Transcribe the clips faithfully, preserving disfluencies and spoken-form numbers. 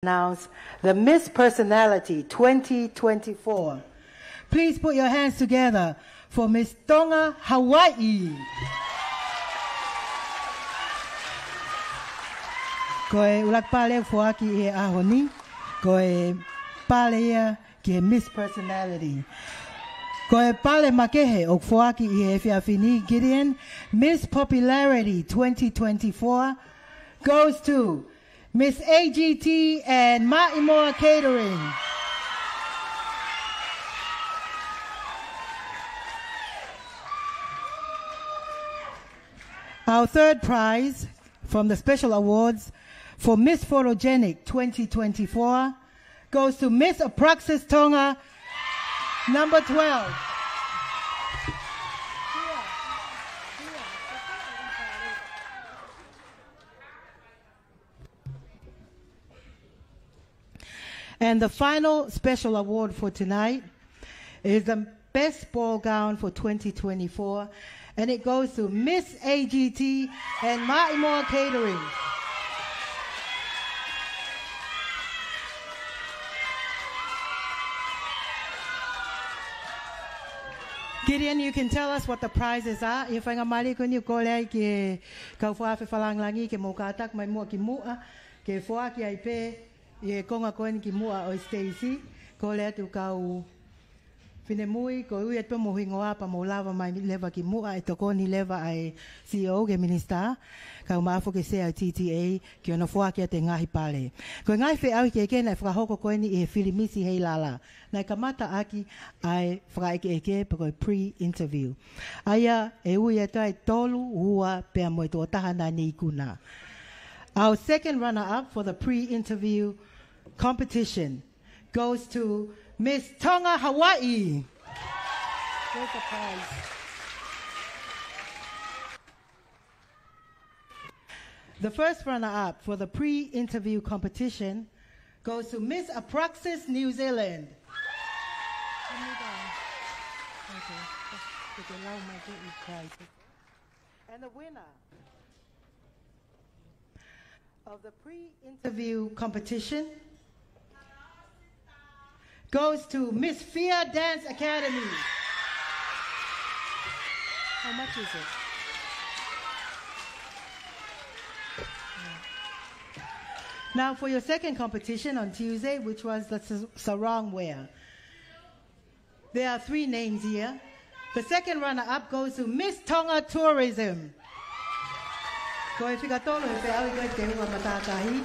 announce the Miss Personality twenty twenty-four. Please put your hands together for Miss Tonga Hawaii. Ko e ʻuluaki pale ʻoku foaki ʻi he ʻaho ni, ko e pale ia ki he Miss Personality. Ko e pale makehe ʻoku foaki ʻi he efiafi ni, Gideon, Miss Popularity twenty twenty-four goes to Miss A G T and Maʻimoa Catering. Our third prize from the special awards for Miss Photogenic twenty twenty-four goes to Miss Apraxis Tonga, number twelve. And the final special award for tonight is the best ball gown for twenty twenty-four, and it goes to Miss A G T and Maʻimoa Catering. Gideon, you can tell us what the prizes are. ʻI he faingamālie ko eni ʻoku kole ai ki he kau fakaafe fakalāngilangi ke mou kātaki mai muʻa ki muʻa, ke foaki ai pē ʻi he konga ko eni ki muʻa ʻo e siteisi. Kole atu kau finemui, ko e ui atu pē hoʻomou hingoa pea mou lava mai leva ki muʻa, ʻe tokoni leva ʻa e C E O ki he minisitā, kae ʻumaʻā foki e sea ʻo e T T A, ke nau foaki atu e ngaahi pale. Ko e ngaahi feʻauhi kehekehe naʻe fakahoko ko eni ʻi he fili Misi Heilala. Naʻe kamata ʻaki ʻa e fakaʻekeʻeke pe ko e pre-interview. ʻA ia ʻe ui atu ai e tolu, ua, pea mo e tokotaha naʻa ne ikuna. Our second runner-up for the pre-interview competition goes to Miss Tonga Hawaii. Here's the prize. The first runner-up for the pre-interview competition goes to Miss Apraxis New Zealand. And the winner of the pre-interview competition goes to Miss Fia Dance Academy. How much is it? Now for your second competition on Tuesday, which was the s- sarong wear. There are three names here. The second runner-up goes to Miss Tonga Tourism. Ko e fika tolu he feʻauhi ko e teunga matātahi,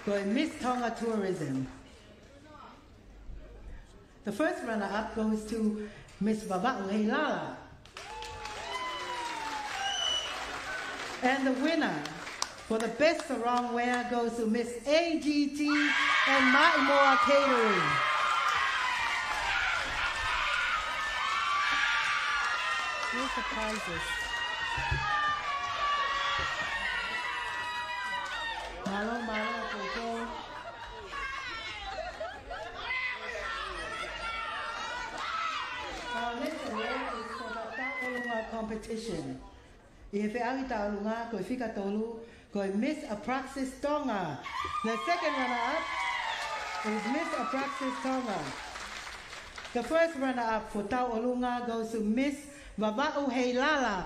ko e Miss Tonga Tourism. The first runner-up goes to Miss Vavaʻu Heilala. And the winner for the best sarong wear goes to Miss A G T and Maʻimoa Catering. Here's the prizes. Mālō, mālō, koukou. Our next award is for the Taʻolunga competition. ʻI he feʻauhi taʻolunga ko e fika tolu, ko e Miss Apraxis Tonga. The second runner-up is Miss Apraxis Tonga. The first runner-up for Taʻolunga goes to Miss Vavaʻu Heilala.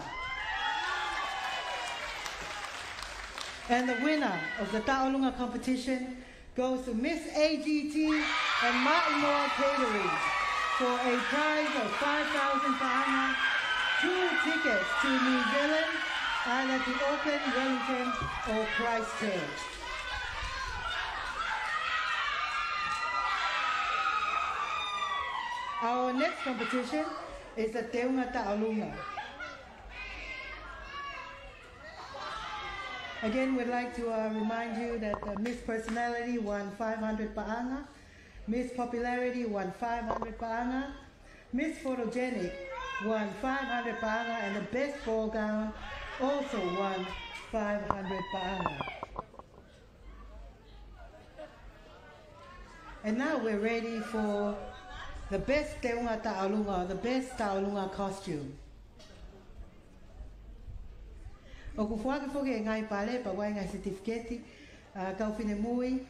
And the winner of the Taʻolunga competition goes to Miss A G T and Maʻimoa Catering for a prize of five thousand paʻanga, two tickets to New Zealand, either to Auckland, Wellington, or Christchurch. Our next competition is the Teunga Taʻolunga. Again, we'd like to, uh, remind you that, uh, Miss Personality won five hundred paʻanga, Miss Popularity won five hundred paʻanga, Miss Photogenic won five hundred paʻanga, and the best ball gown also won five hundred paʻanga. And now we're ready for the best Teunga Taʻolunga, the best Taʻolunga costume. ʻOku foaki foki e ngaahi pale pea mo e ngaahi certificate, uh, kau finemui.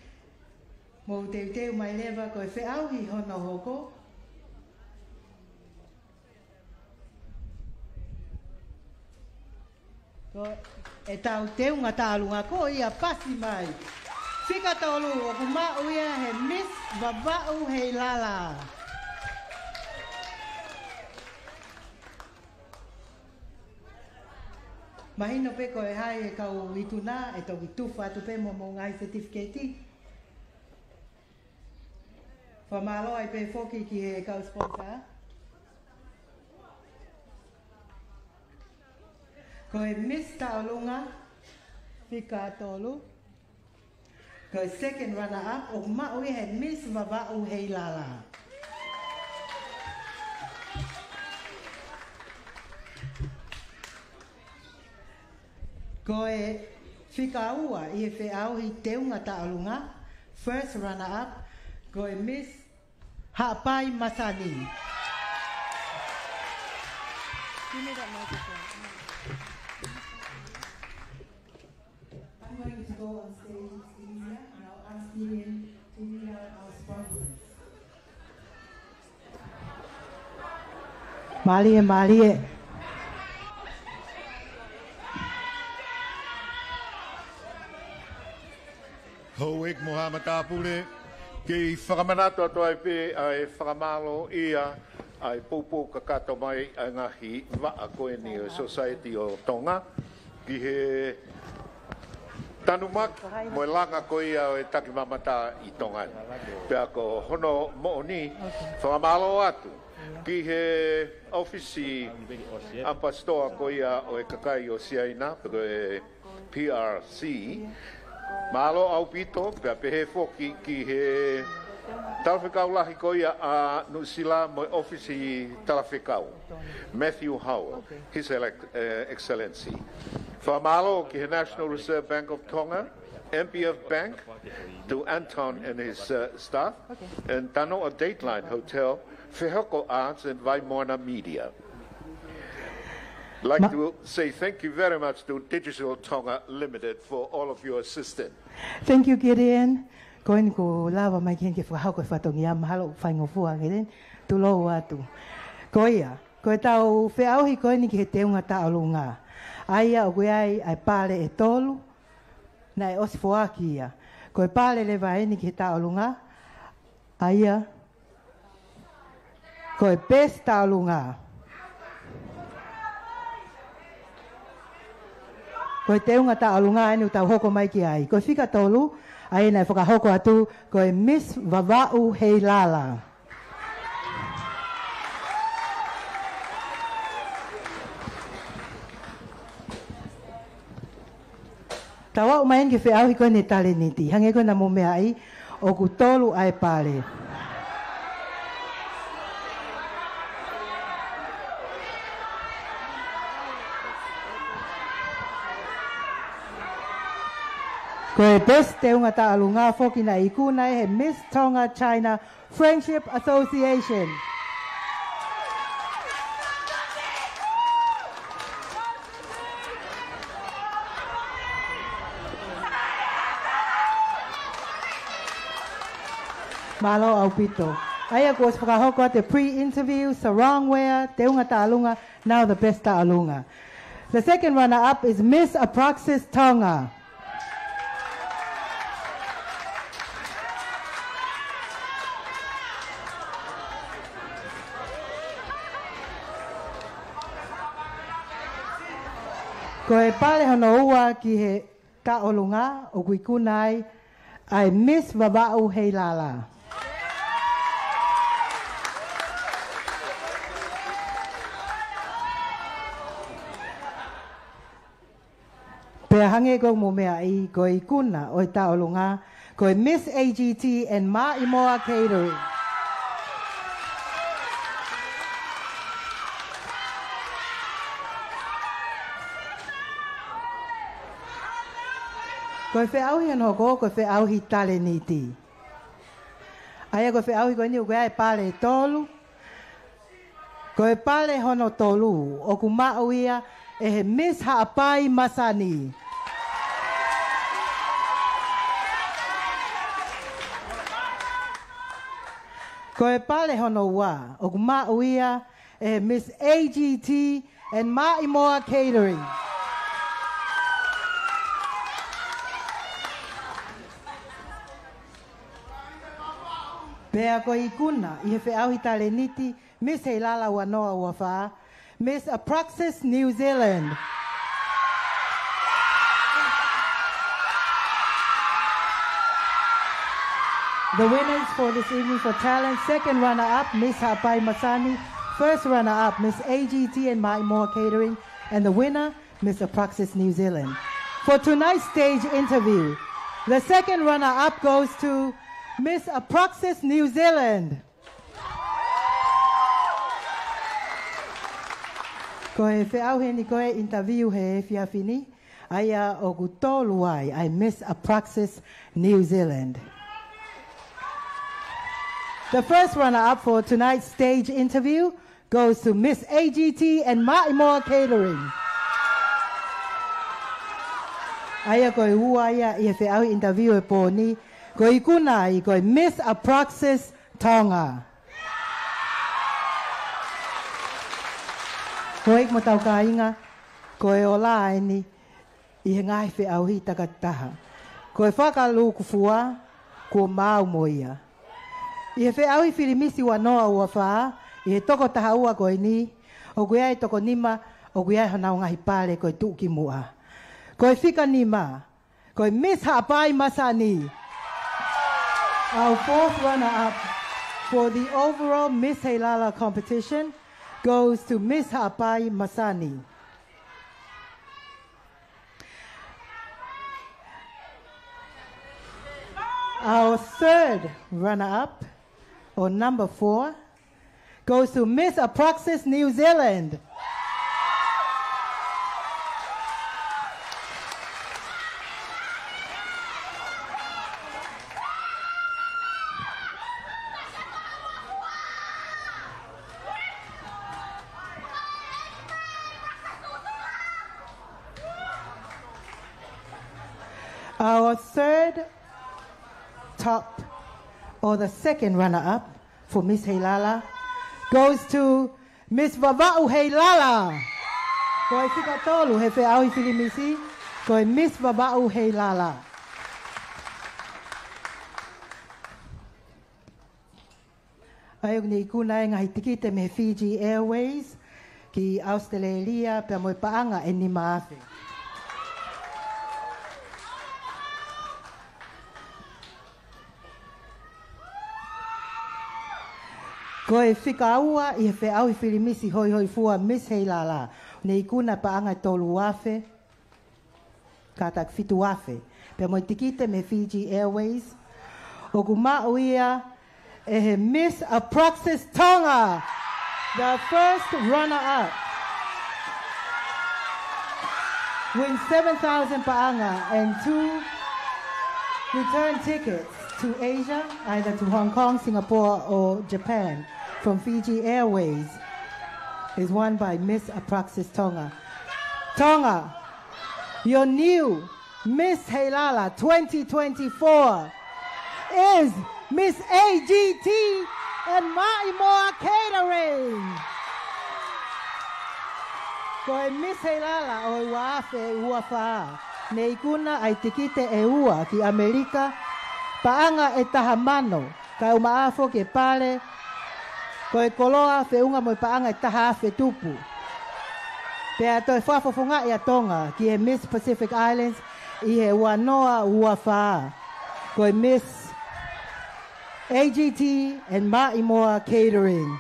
Mou teuteu mai leva, ko e feʻauhi hono hoko. Ko ʻetau teunga taʻolunga ko ia, pasi mai. Fika tolu, ʻoku maʻu ia he Miss Vavaʻu Heilala. Mahino pē ko e hā e kau ikuna, ʻe toki tufa atu pē mo hoʻomou ngaahi certificate. Fakamālō ai pē foki ki he kau sponsor. Ko e Miss Taʻolunga, fika tolu. Ko e second runner up, ʻoku maʻu ia he Miss Vavaʻu Heilala. Ko e fika ua ʻi he feʻauhi teunga taʻolunga, first runner up, ko e Miss Haʻapai Masani. Give me that microphone. I'm going to go on stage, it's easier, and I'll ask Ian to read out our sponsors. Mālie, mālie. Houʻeiki mo haʻa matāpule, kei fakamanatu atu ai pē ʻa e fakamālō ia ʻa e poupou kakato mai ʻa e ngaahi vaʻa ko eni ʻo e Society ʻo Tonga ki he tanumaki mo e langa ko ia ʻo e takimamata ʻi Tonga ni. Pea ko hono moʻoni, fakamālō atu ki he ʻōfisi ʻAmipasitoa ko ia ʻo e kakai ʻo Siaina, pe ko e P R C. Mālō ʻaupito, pea pehē foki ki he talafekau lahi ko ia ʻa Nuʻusila mo e ʻōfisi talafekau, Matthew Howell, His Elec-, eh, Excellency. Fakamālō ki he National Reserve Bank of Tonga, M P F Bank, to Anton and his, uh, staff, and Tanoa Dateline Hotel, Fehoko Arts and Vaimoana Media. Like to say thank you very much to Digital Tonga Limited for all of your assistance. Thank you, Gideon. Ko eni kuo lava mai ki heni ke fakahoko e fatongia, mahalo ʻoku faingofua, Gideon. Tulou atu. Ko ia, ko ʻetau feʻauhi ko eni ki he teunga taʻolunga. ʻA ia ʻoku ʻi ai ʻa e pale ʻe tolu, naʻe ʻosi foaki ia. Ko e pale leva eni ki he taʻolunga, ʻa ia ko e best taʻolunga. Ko e teunga taʻolunga eni ʻoku tau hoko mai ki ai. Ko e fika tolu, ʻa ia naʻe fakahoko atu, ko e Miss Vavaʻu Heilala. Tau aʻu mai eni ki he feʻauhi ko eni taleniti. Hangē ko ena mou meaʻi, ʻoku tolu ʻa e pale. Ko e best teunga taʻolunga foki naʻe ikuna ʻe he Miss Tonga China Friendship Association. Mālō ʻaupito. ʻA ia kuo ʻosi fakahoko atu e pre-interview, sarongware, teunga taʻolunga, now the best taʻolunga. The second runner-up is Miss Apraxis Tonga. Ko e pale hono ua ki he taʻolunga ʻoku ikuna ai ʻa e Miss Vavaʻu Heilala. Pea hangē ko ʻeku meaʻi, ko e ikuna ʻo e taʻolunga, ko e Miss A G T and Maʻimoa Catering. Ko e feʻauhi hono hoko, ko e feʻauhi taleniti. ʻA ia ko e feʻauhi ko eni ʻoku ʻi ai e pale ʻe tolu. Ko e pale hono tolu, ʻoku maʻu ia ʻe he Miss Haʻapai Masani. Ko e pale hono ua, ʻoku maʻu ia ʻe Miss A G T and Maʻimoa Catering. Pea ko e ikuna ʻi he feʻauhi talēniti Miss Heilala ua noa ua fā, Miss Apraxis New Zealand. The winners for this evening for talent, second runner-up, Miss Haʻapai Masani, first runner-up, Miss A G T and Maʻimoa Catering, and the winner, Miss Apraxis New Zealand. For tonight's stage interview, the second runner-up goes to Miss Apraxis New Zealand. Ko e feʻauhi eni ko e interview he efiafi ni, ʻa ia ʻoku tolu ai ʻa e Miss Apraxis New Zealand. The first runner-up for tonight's stage interview goes to Miss A G T and Maʻimoa Catering. ʻA ia ko e ua ia ʻi he feʻauhi interview e pō ni, ko e ikuna ai ko e Miss Apraxis Tonga. Houʻeiki mo tau kāinga, ko e ola eni ʻi he ngaahi feʻauhi takitaha. Ko e fakalūkufua, kuo maau mo ia. ʻI he feʻauhi filimisi ua noa ua fā, ʻi he toko taha ua ko eni, ʻoku ʻi ai e toko nima, ʻoku ʻi ai honau ngaahi pale ko e tuʻukimuʻa. Ko e fika nima, ko e Miss Haʻapai Masani. Our fourth runner-up for the overall Miss Heilala competition goes to Miss Haʻapai Masani. Our third runner-up, or number four, goes to Miss Apraxis New Zealand. Our third top, or the second runner-up for Miss Heilala, goes to Miss Vavaʻu Heilala. Ko e fika tolu he feʻauhi filimisi, ko e Miss Vavaʻu Heilala. ʻA ia ʻoku ne ikuna e ngaahi tikite mei he Fiji Airways ki ʻAositelēlia pea mo e paʻanga ʻe nima afe. Ko e fika ua ʻi he feʻauhi filimisi hoihoifua Miss Heilala, ne ikuna paʻanga ʻe tolu afe, kātaki fitu afe. Pea mo e tikite mei he Fiji Airways, ʻoku maʻu ia ʻe he Miss Apraxis Tonga, the first runner-up. Win seven thousand paʻanga and two return tickets to Asia, either to Hong Kong, Singapore, or Japan, from Fiji Airways, is won by Miss Apraxis Tonga. Tonga, your new Miss Heilala twenty twenty-four is Miss A G T and Maʻimoa Catering. Ko e Miss Heilala ʻo e ua afe ua fā, ne ikuna ʻa e tikite ʻe ua ki ʻAmelika, paʻanga ʻe taha mano, kae ʻumaʻā foki e pale, ko e koloa feʻunga mo e paʻanga ʻe taha afe tupu. Pea toe fakafofongaʻi ʻa Tonga ki he Miss Pacific Islands ʻi he ua noa ua fā. Ko e Miss A G T and Maʻimoa Catering.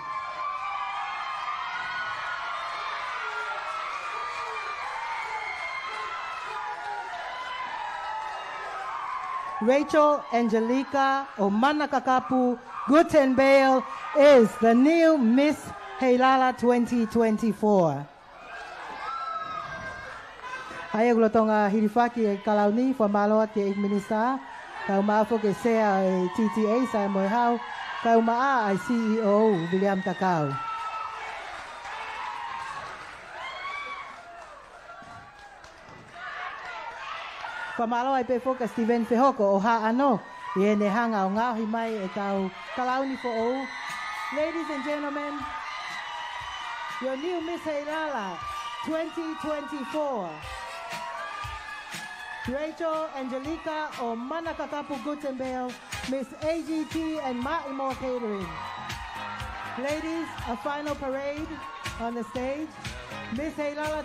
Rachel Angelica ʻo Manakakapu Guttenbeil is the new Miss Heilala twenty twenty-four. ʻA ia ʻoku lolotonga hilifaki e kalauni, fakamālō atu ki he ʻEiki Minisitā, kae ʻumaʻā foki e Sea e T T A, Saia Moehau, kae ʻumaʻā ʻa e C E O, Viliami Takau. Fakamālō ai pē foki kia Steven Fehoko ʻo Haʻano, ʻI heʻene hanga ʻo ngaohi mai ʻetau kalauni foʻou. Ladies and gentlemen, your new Miss Heilala twenty twenty-four. Rachel Angelica ʻo Manakakapu Guttenbeil, Miss A G T and Maʻimoa Catering. Ladies, a final parade on the stage. Miss Heilala